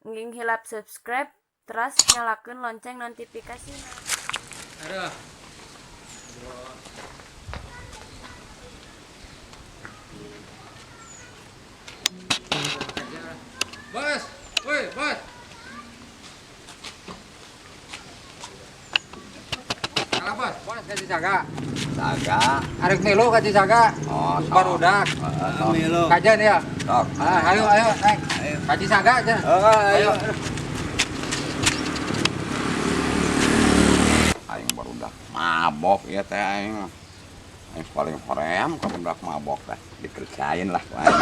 Ngging hilap subscribe, teras nyalakeun lonceng notifikasina. Aduh. Bos, woi bos. Kalah bos, bos ka Cisaga. Saga. Arek milu ka Cisaga. Oh, sok. Barudak. Heeh, Milu. Kajian ya. sok. Ah, ayo ayo naik. Ka Cisaga aja. Oh, Ayo. Aing barudak mabok ieu teh aing. Aing paling hoream ka budak mabok teh. Dikerjain lah ku aing.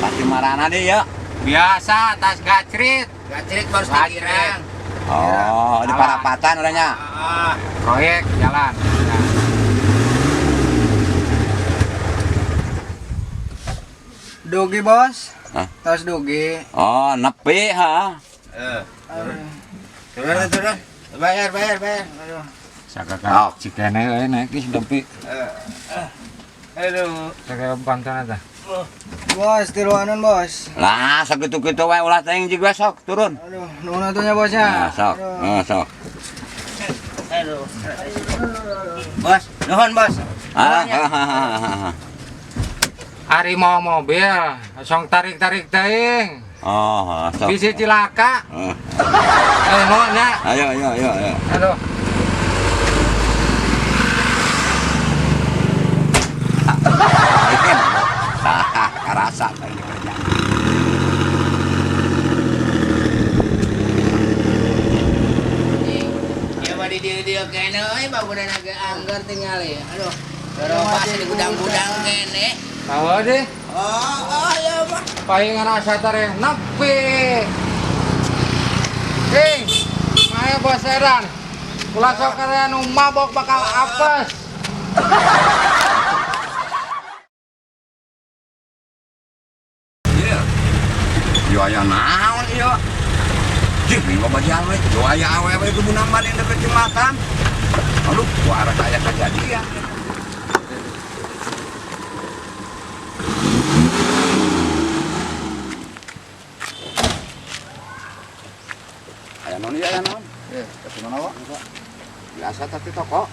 Pasti marana deh ya. Biasa tas gacrit. Gacrit baru Gacrit. dikirang. Oh, di parapatan urangnya. Ah, Proyek jalan. Ya. Dugi bos. Hah? Tos dugi. Oh, nepi ha. eh. Turun, turun. Bayar, bayar, bayar. Aduh. Saga Oh. ka cikene euy naik geus nepi. Aduh. Saga bantan eta. Bos, tiluanan bos. Lah, sakitu-kitu wae ulah teuing jeung sok turun. Aduh, nuhun atuh nya bosnya. Nah, sok. Aduh. Nah, sok. Aduh. Bos, nuhun bos. Ah, ah, ah, ah, ah. Ari mau mobil, song tarik-tarik teuing. Oh, sok. Bisi cilaka. Ah. Eh, nuhun nya. Ayo, ayo, ayo, ayo. Aduh. Tah, karasa teh ini kerja. Ya mah di dieu-dieu kene euy bangunan ge anggar tingali. Aduh. Gerobak di gudang-gudang kene. Tahu deh. Oh, oh ya mah. Palingan asa tareh nepi. Hei, maya bos edan. Ulah sok anu mabok bakal apes. Iya. Yo aya naon ieu? Jih, minggu baju awe. Yo aya awewe itu bunang banding deket jembatan. Aduh, gua arah aya kejadian. Aya naon ieu, aya naon? Eh, tapi mana wak? Biasa tapi toko.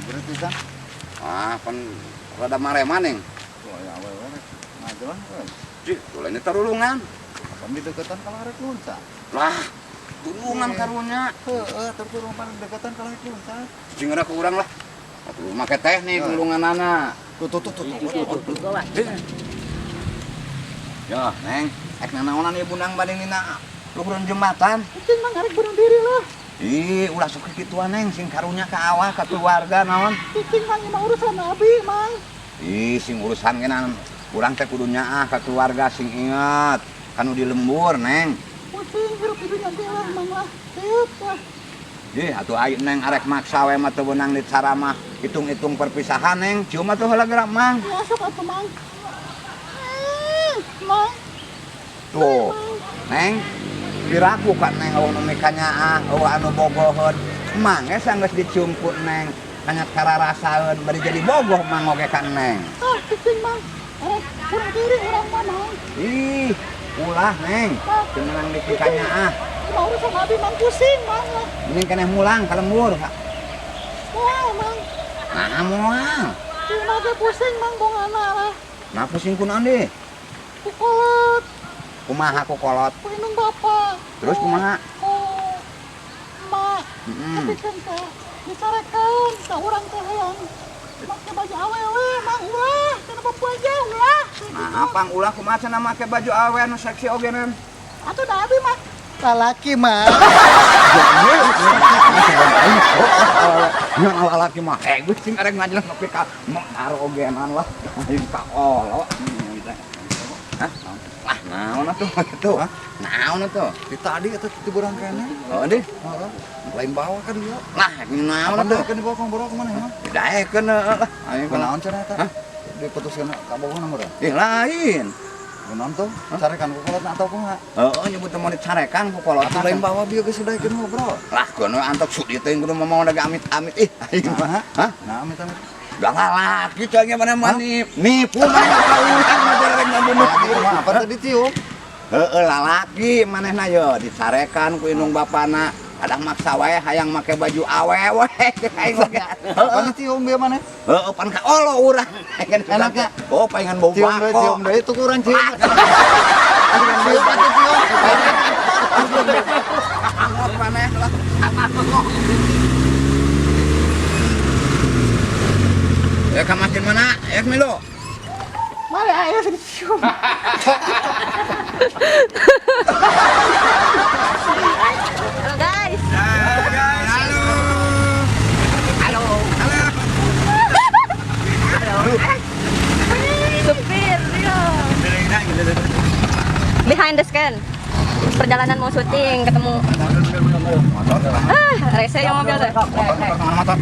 Berarti kan? Ah, pan rada mareman ning. Wah, ya awewe rek ngajalan we. Jih, ulahnya tarulungan. Apa di deketan kalau rek lunca? Lah, tulungan karunya. Heeh, terus rumah deketan kalau rek lunca. Cing ada ke urang lah. Atuh make teh nih tulunganana. Tuh tuh tuh tuh. tuh, tuh. Ya, Neng, ek nanaonan ieu bundang banding dina luhureun jembatan. Cing mah ngarek bunuh diri lah. Ih, ulah sok kituan Neng, sing karunya ka awak ka keluarga naon. Cing mah mah urusan abi, Mang. Ih, sing urusan geuna urang teh kudu nyaah ka keluarga sing inget. Kanu di lembur, Neng. Pusing hirup di dunia ge lah, Mang lah. Siap lah. Ih, atuh aing Neng arek maksa we mah teu beunang di caramah hitung-hitung perpisahan Neng. Cium atuh heula geura Mang. Ya sok atuh, Mang. Eh, Mang. Tuh, Neng, piraku ka Neng eueuh nu mikanyaah, eueuh anu bogoheun. Mang ge sanggeus dicium ku Neng, hanya kararasaeun bari jadi bogoh Mang oge ka Neng. Ah, cing Mang. Arek bunuh diri urang mah, Mang. Ih, ulah Neng, teu meunang dipikanyaah. Mah urusan abi, Mang pusing, Mang lah. Mending keneh mulang ka lembur. Moal, Mang. Nah, moal. Cing mah ge pusing, Mang bongana lah. Nah, pusing kunaon deui? Ku kolot, Kumaha ku kolot? ku indung bapak. Terus kumaha? Ku emak. Heeh. Tapi kan teh dicarekan ka urang teh hayang make baju awewe Mang ulah kana bapu aja ulah. Nah, pang ulah kumaha cenah make baju awe anu seksi oge Neng? Atuh da abi mah lalaki mah. Yang lalaki mah hegus sing arek ngajelas nepi ka mekar ogenan lah. Aing ka olo. Hah? Lah naon atuh kitu? Naon atuh? Di tadi eta tiburan kene. Oh, deh. Heeh. Lain bawa ka dia. Lah, naon atuh? Kan dibawa ka borok mana emang? Didaekeun lah. Aing Kunaon cenah eta? Hah? Diputuskeun ka bawah nomor. Ih, lain. Kunaon tuh? Carekan ku kolot atau kumaha? Heeh, nyebut teh mau dicarekan ku kolot. Atuh lain bawa bieu geus daekeun ngobrol. Lah, kono antok sudi teh kudu ngomong lagi amit-amit ih. Aing mah. Hah? Nah, amit amit. Gak lalaki coy mana mah nipu mana ka urang mah rek ngabunuh Laki kumaha? Apa tadi tiup? Heeh, lalaki manehna ye dicarekan ku indung bapana. Kadang maksa wae hayang make baju awewe aing mah. Apa ditium bieu maneh? Heeh, pan ka olo urang. Enaknya. Oh, palingan bau Tium deui, bako. tium deui tuh kurang cium. Tium atuh tium. Anggot maneh lah. Ya ka masjid mana? Ya Milo. Mari ayo sini cium. Halo guys. Halo. Halo. Halo. Supir dia. Behind the scene. Perjalanan mau syuting ketemu. Ah, rese yang mobil teh. Motor.